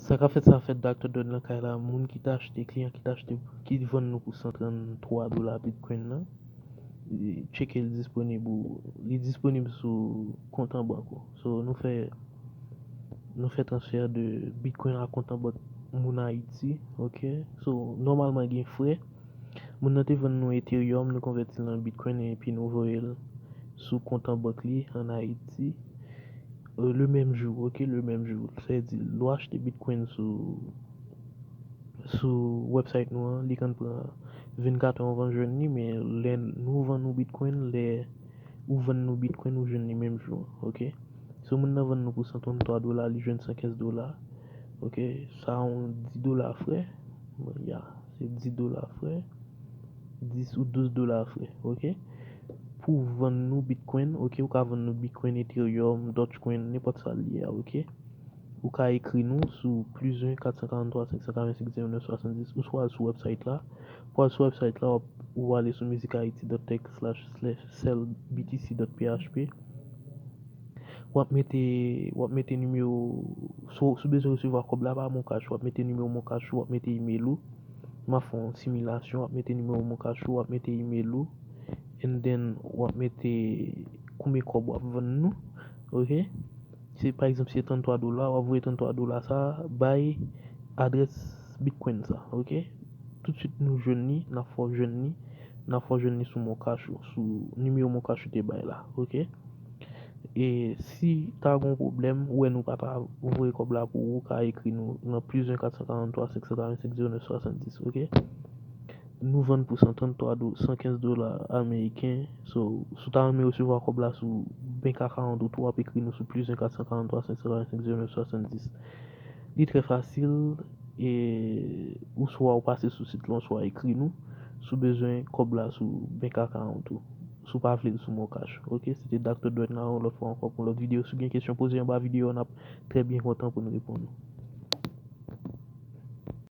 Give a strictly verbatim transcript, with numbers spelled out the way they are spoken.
Sa k ap fèt, sa ap fèt, Doctor Don nan kay la, moun ki t achte, kliyan ki t achte, ki vann nou pou san tranntwa dola Bitcoin nan, tcheke l disponib ou, li disponib sou kont an bank ou. So, nou fè, nou fè transfè de Bitcoin a kont an bank moun Ayiti, ok? So, nòmalman gen frè. Moun nan te vann nou Ethereum, nou konvèti l an Bitcoin epi nou voye l sou kont an bank li an Ayiti, euh, le menm jou, ok, le menm jou. Sa vle di, lè w achte Bitcoin sou, sou website nou an, li konn pran vennkat è anvan w jwenn li, men lè nou vann nou Bitcoin, lè ou vann nou Bitcoin, ou jwenn li menm jou an, ok? Si moun nan vann nou pou san tranntwa dola, li jwenn san kenz dola, ok? Sa yon dis dola frè, ya, se dis dola frè, dis ou douz dola frè, ok? Pou vann nou Bitcoin, ok? Ou ka vann nou Bitcoin, Ethereum, Dogecoin, nenpòt sa l ye a, ok? Ou ka ekri nou sou plis un kat san karant twa senk san karant senk zewo nèf swasanndis, ou swa al sou website la. Pou al sou website la, w ap, ou ale sou musichaiti dot tech slash sell B T C dot P H P. W ap mete, w ap mete nimewo, si w, si w bezwen resevwa kòb la pa Moncash, w ap mete nimewo Moncash ou, w ap mete email ou. M ap fè yon similasyon, w ap mete nimewo Moncash ou, w ap mete email ou, and then w ap mete konbyen kòb w ap vann nou, ok? Se, pa egzanp, se tranntwa dola, w ap voye tranntwa dola sa a bay adrès Bitcoin sa, ok? Toutswit nou jwenn li, n ap fè w jwenn li, n ap fè w jwenn li sou Moncash ou, sou nimewo Moncash ou te bay la, ok? E si ta gen yon pwoblèm, ou wè nou pa ta voye kòb la pou ou, ou ka ekri nou nan plis un kat san karant twa senk san karant senk zewo nèf swasanndis, ok? Nou vann pou san tranntwa do, san kenz dola ameriken. So, si w ta renmen resevwa kòb la sou bank account ou tou, w ap ekri nou sou plis un kat san karant twa senk san karant senk zewo nèf swasanndis. Li trè fasil, e ou swa ou pase sou sit lan, ou swa ekri nou si w bezwen kòb la sou bank account ou, si w pa vle l sou Moncash. Ok, se te Doctor Dwayne la yon lòt fwa ankò pou yon lòt videyo. Si w gen kesyon, poze anba videyo a, n ap trè byen kontan pou n reponn ou.